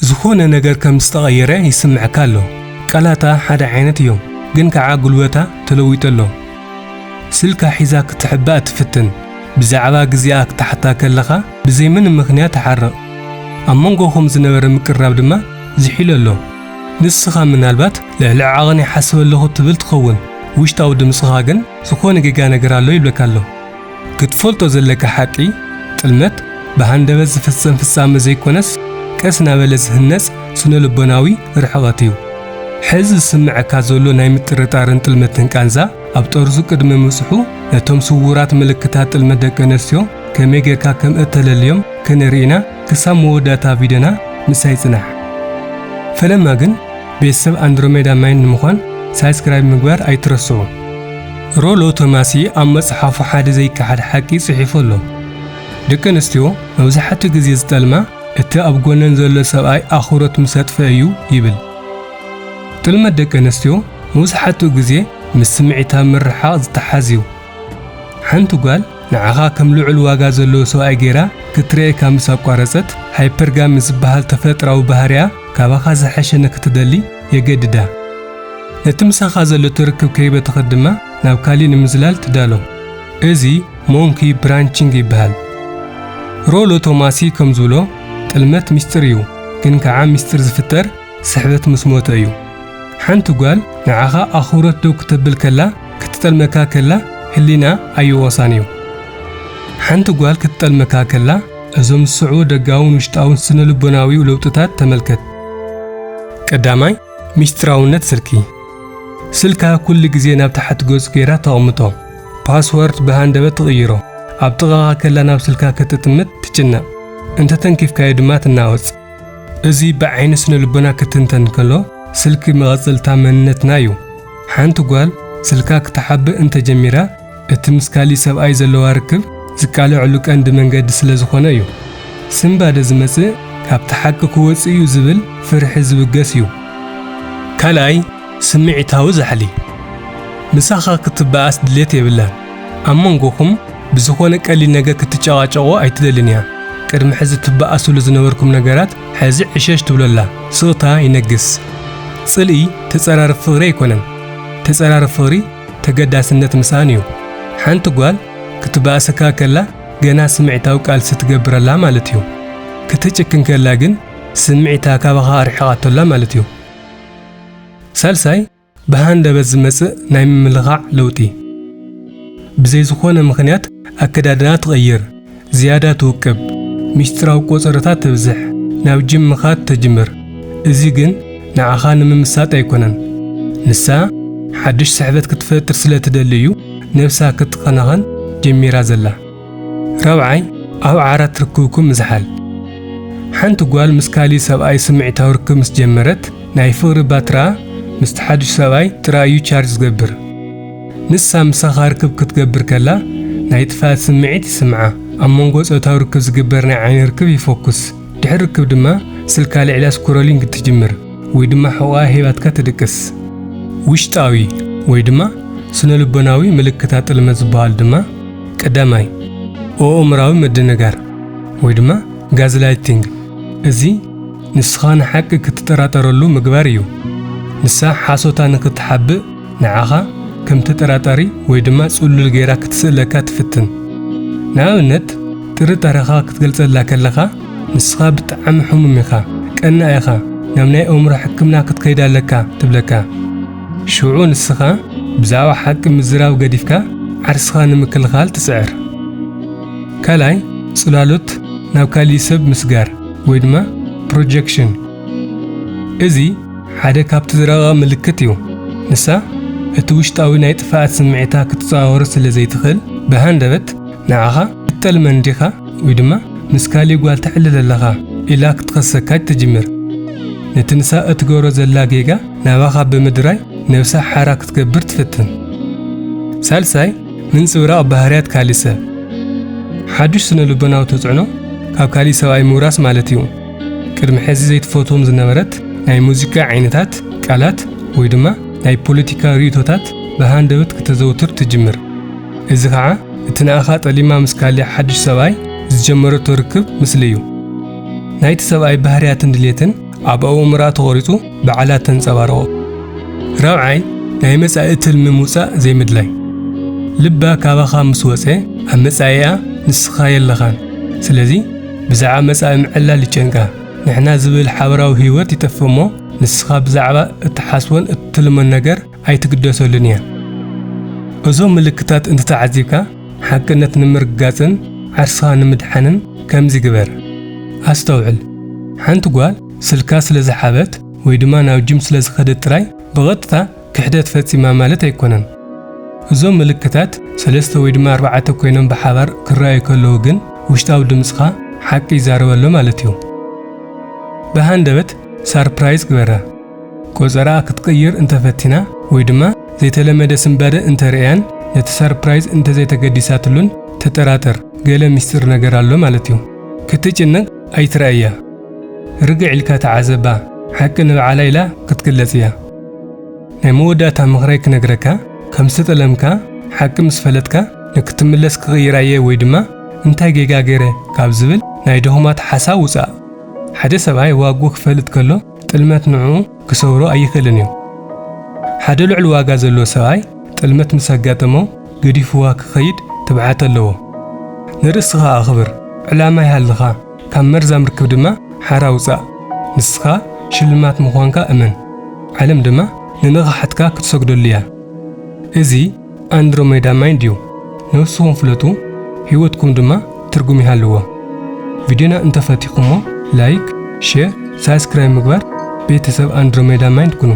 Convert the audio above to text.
ዝኾነ ነገር ከም ዝተቐየረ ይስምዐካ ኣሎ። ቃላታ ሓደ ዓይነት እዮም፣ ግን ከዓ ጉልበታ ተለዊጡ ኣሎ። ስልካ ሒዛ ክትሕባእ ትፍትን። ብዛዕባ ግዜኣ ክትሓታ ከለኻ ብዘይ ምንም ምኽንያት ትሓርቕ። ኣብ መንጎኹም ዝነበረ ምቅርራብ ድማ ዝሒሉ ኣሎ። ንስኻ ምናልባት ልዕሊ ዓቐን ይሓስብ ኣለኹ ትብል ትኸውን። ውሽጣዊ ድምፅኻ ግን ዝኾነ ጌጋ ነገር ኣሎ ይብለካ ኣሎ። ክትፈልጦ ዘለካ ሓቂ፣ ጥልመት ብሃንደበት ዝፍጸም ፍጻመ ዘይኮነስ፣ ቀስ እናበለ ዝህነጽ ስነ-ልቦናዊ ርሕቐት እዩ። ሕዚ ዝስምዐካ ዘሎ ናይ ምጥርጣርን ጥልመትን ቃንዛ፣ ኣብ ጠርዙ ቅድሚ ምብጽሑ፣ ነቶም ስዉራት ምልክታት ጥልመት ደቂ ኣንስትዮ ከመይ ጌርካ ከም እተለልዮም ከነርኢ ኢና። ክሳብ መወዳእታ ቪድዮና ምሳይ ጽናሕ። ፈለማ ግን፣ ቤተሰብ ኣንድሮሜዳ ማይንድ ንምዃን ሳብስክራይብ ምግባር ኣይትረስዑ። ሮሎ ቶማሲ ኣብ መጽሓፉ ሓደ ዘይከሓድ ሓቂ ጽሒፉ ኣሎ። ደቂ ኣንስትዮ መብዛሕትኡ ግዜ ዝጠልማ፣ እቲ ኣብ ጎነን ዘሎ ሰብኣይ ኣኽብሮት ምስ ኣጥፍአ እዩ ይብል። ጥልመት ደቂ ኣንስትዮ መብዛሕትኡ ግዜ ምስ ስምዒታዊ ምርሕሓቕ ዝተሓዝ እዩ። ሓንቲ ጓል ንዓኻ ከም ልዑል ዋጋ ዘለዎ ሰብኣይ ገይራ ክትርእየካ ምስ ኣቋረጸት፣ ሃይፐርጋሚ ዝበሃል ተፈጥራዊ ባህሪኣ ካባኻ ዝሐሸ ንክትደሊ የገድዳ። ነቲ ምሳኻ ዘሎ ትርክብ ከይበተኸት ድማ ናብ ካሊእ ንምዝላል ትዳሎ። እዚ ሞንኪ ብራንቺንግ ይበሃል። ሮሎ ቶማሲ ከም ዝብሎ፣ ጥልመት ሚስጥር እዩ፣ ግን ከዓ ሚስጥር ዝፍጠር ስሕበት ምስ ሞተ እዩ። ሓንቲ ጓል ንዓኻ ኣኽብሮት ደው ክተብል ከላ፣ ክትጠልመካ ከላ ህሊና ኣይወቕሳን እዩ። ሓንቲ ጓል ክትጠልመካ ከላ፣ እዞም ዝስዕቡ ደጋውን ውሽጣውን ስነ-ልቦናዊ ለውጥታት ተመልከት። ቀዳማይ፣ ሚስጥራውነት ስልኪ። ስልካ ኩሉ ግዜ ናብ ታሕቲ ገጹ ገይራ ተቐምጦ። ፓስወርድ ብሃንደበት ትቕይሮ። ኣብ ጥቓኻ ከላ ናብ ስልካ ክትጥምት ትጭነቕ። እንተተንኪፍካዮ ድማ ትናወጽ። እዚ ብዓይኒ ስነ-ልቦና ክትንተን ከሎ፣ ስልኪ መቐጸልታ መንነትና እዩ። ሓንቲ ጓል ስልካ ክትሓብእ እንተጀሚራ፣ እቲ ምስ ካሊእ ሰብኣይ ዘለዋ ርክብ ዝቃለዐሉ ቀንዲ መንገዲ ስለ ዝኾነ እዩ። ስንባደ ዝመጽእ ካብቲ ሓቂ ክወጽእ እዩ ዝብል ፍርሒ ዝብገስ እዩ። ካልኣይ፣ ስምዒታዊ ዛሕሊ። ምሳኻ ክትበኣስ ድሌት የብላን። ኣብ መንጎኹም ብዝኾነ ቀሊል ነገር ክትጨቓጨቑ ኣይትደልን እያ። ቅድሚ ሕዚ ትበኣስሉ ዝነበርኩም ነገራት ሕዚ ዕሸሽ ትብለላ። ስቕታ ይነግስ። ጽልኢ ተጸራርብ ፍቕሪ ኣይኮነን። ተጸራርብ ፍቕሪ ተገዳስነት ምስኣን እዩ። ሓንቲ ጓል ክትበኣሰካ ከላ ገና ስምዒታዊ ቃልሲ ትገብረላ ማለት እዩ። ክትጭክን ከላ ግን ስምዒታ ካባኻ ኣርሒቓቶላ ማለት እዩ። ሳልሳይ፣ ብሃንደበት ዝመጽእ ናይ ምምልኻዕ ለውጢ። ብዘይ ዝኾነ ምኽንያት ኣከዳድና ትቐይር፣ ዝያዳ ትውቅብ፣ ሚስጥራዊ ቆጸሮታት ተብዝሕ፣ ናብ ጂም ምኻድ ተጅምር። እዚ ግን ንዓኻ ንምምሳጥ ኣይኮነን። ንሳ ሓድሽ ስሕበት ክትፈጥር ስለ ትደሊ እዩ ነብሳ ክትኸናኸን ጀሚራ ዘላ። ራብዓይ፣ ኣብ ዓራት ርክብኩም ምዝሓል። ሓንቲ ጓል ምስ ካሊእ ሰብኣይ ስምዒታዊ ርክብ ምስ ጀመረት፣ ናይ ፍቕሪ ባትራ ምስቲ ሓድሽ ሰብኣይ ጥራይ እዩ ቻርጅ ዝገብር። ንሳ ምሳኻ ርክብ ክትገብር ከላ፣ ናይ ጥፍኣት ስምዒት ይስምዓ። ኣብ መንጎ ጾታዊ ርክብ ዝግበር ናይ ዓይኒ ርክብ ይፎኩስ። ድሕሪ ርክብ ድማ ስልካ ልዕላ ስክሮሊንግ ትጅምር፣ ወይ ድማ ሕቖኣ ሂባትካ ትድቅስ። ውሽጣዊ ወይ ድማ ስነ-ልቦናዊ ምልክታት ጥልመት ዝበሃሉ ድማ፣ ቀዳማይ፣ ኣእምራዊ ምድንጋር ወይ ድማ ጋዝላይቲንግ። እዚ ንስኻ ንሓቂ ክትጠራጠረሉ ምግባር እዩ። ንሳ ሓሶታ ንክትሓብእ ንዓኻ ከም ተጠራጣሪ ወይ ድማ ጽሉል ገይራ ክትስእለካ ትፍትን። ንኣብነት፣ ጥርጣረኻ ክትገልጸላ ከለኻ፣ ንስኻ ብጣዕሚ ሕሙም ኢኻ፣ ቀናእ ኢኻ፣ ናብ ናይ ኣእምሮ ሕክምና ክትከይድ ኣለካ ትብለካ። ሽዑ ንስኻ ብዛዕባ ሓቂ ምዝራብ ገዲፍካ፣ ዓርስኻ ንምክልኻል ትጽዕር። ካልኣይ፣ ጽላሎት ናብ ካሊእ ሰብ ምስጋር ወይ ድማ ፕሮጀክሽን። እዚ ሓደ ካብቲ ዝረቐቐ ምልክት እዩ። ንሳ እቲ ውሽጣዊ ናይ ጥፍኣት ስምዒታ ክትጸዋወሮ ስለ ዘይትኽእል፣ ብሃንደበት ንዓኻ ክትጠልመኒ ዲኻ ወይ ድማ ምስ ካሊእ ጓል ተዕልል ኣለኻ ኢላ ክትኸሰካ ትጅምር። ነቲ ንሳ እትገብሮ ዘላ ጌጋ ናባኻ ብምድራይ ነብሳ ሓራ ክትገብር ትፍትን። ሳልሳይ፣ ምንጽብራቕ ባህርያት ካሊእ ሰብ። ሓድሽ ስነ ልቦናዊ ተጽዕኖ ካብ ካሊእ ሰብኣይ ምውራስ ማለት እዩ። ቅድሚ ሕዚ ዘይትፈትዎም ዝነበረት ናይ ሙዚቃ ዓይነታት፣ ቃላት ወይ ድማ ናይ ፖለቲካ ርእይቶታት ብሃንደበት ክተዘውትር ትጅምር። እዚ ኸዓ እቲ ንኣኻ ጠሊማ ምስ ካሊእ ሓድሽ ሰብኣይ ዝጀመረቶ ርክብ ምስሊ እዩ። ናይቲ ሰብኣይ ባህርያትን ድሌትን ኣብ ኣእምሮኣ ተቖሪጹ ባዕላ ተንጸባርቖ። ራብዓይ፣ ናይ መጻኢ ትልሚ ምውጻእ ዘይምድላይ። ልባ ካባኻ ምስ ወጸ ኣብ መጻኢኣ ንስኻ የለኻን። ስለዚ ብዛዕባ መጻኢ ምዕላል ይጨንቃ። ንሕና ዝብል ሓበራዊ ህይወት ይጠፍእ እሞ ንስኻ ብዛዕባ እትሓስቦን እትልሞን ነገር ኣይትግደሰሉን እያ። እዞም ምልክታት እንተተዓዚብካ ሓቅነት ንምርግጋጽን ዓርስኻ ንምድሓንን ከምዚ ግበር። ኣስተውዕል፣ ሓንቲ ጓል ስልካ ስለ ዝሓበት ወይ ድማ ናብ ጅም ስለ ዝኸደት ጥራይ ብቐጥታ ክሕደት ፈጺማ ማለት ኣይኮነን። እዞም ምልክታት ሰለስተ ወይ ድማ ኣርባዕተ ኮይኖም ብሓባር ክረኣዩ ከለዉ ግን ውሽጣዊ ድምጽኻ ሓቂ ይዛረበሎ ማለት እዩ። ብሃንደበት ሳርፕራይዝ ግበራ። ቆጸራኣ ክትቅይር እንተፈቲና ወይ ድማ ዘይተለመደ ስንባደ እንተርእያን ነቲ ሳርፕራይዝ እንተዘይተገዲሳትሉን ተጠራጠር፣ ገለ ሚስጥር ነገር ኣሎ ማለት እዩ። ክትጭነቕ ኣይትረኣያ። ርግዕ ኢልካ ተዓዘባ፣ ሓቂ ንባዕላ ኢላ ክትግለጽ እያ። ናይ መወዳእታ ምኽረይ ክነግረካ፣ ከም ዝተጠለምካ ሓቂ ምስ ፈለጥካ ንክትምለስ ክቕይራየ ወይ ድማ እንታይ ጌጋ ገይረ ካብ ዝብል ናይ ድኹማት ሓሳብ ውጻእ። ሓደ ሰብኣይ ዋግኡ ክፈልጥ ከሎ ጥልመት ንዕኡ ክሰብሮ ኣይኽእልን እዩ። ሓደ ልዑል ዋጋ ዘለዎ ሰብኣይ ጥልመት ምስ ኣጋጠሞ ገዲፍዋ ክኸይድ ትብዓት ኣለዎ። ንርእስኻ ኣኽብር፣ ዕላማ ይሃልኻ፣ ካብ መርዛም ርክብ ድማ ሓራ ውጻእ። ንስኻ ሽልማት ምዃንካ እመን፣ ዓለም ድማ ንንቕሓትካ ክትሰግደሉ እያ። እዚ ኣንድሮሜዳ ማይንድ እዩ። ነብስኹም ፍለጡ፣ ህይወትኩም ድማ ትርጉም ይሃልዎ። ቪድዮና እንተፈቲኹሞ ላይክ፣ ሼር፣ ሳብስክራይብ ምግባር ቤተሰብ ኣንድሮሜዳ ማይንድ ኩኑ።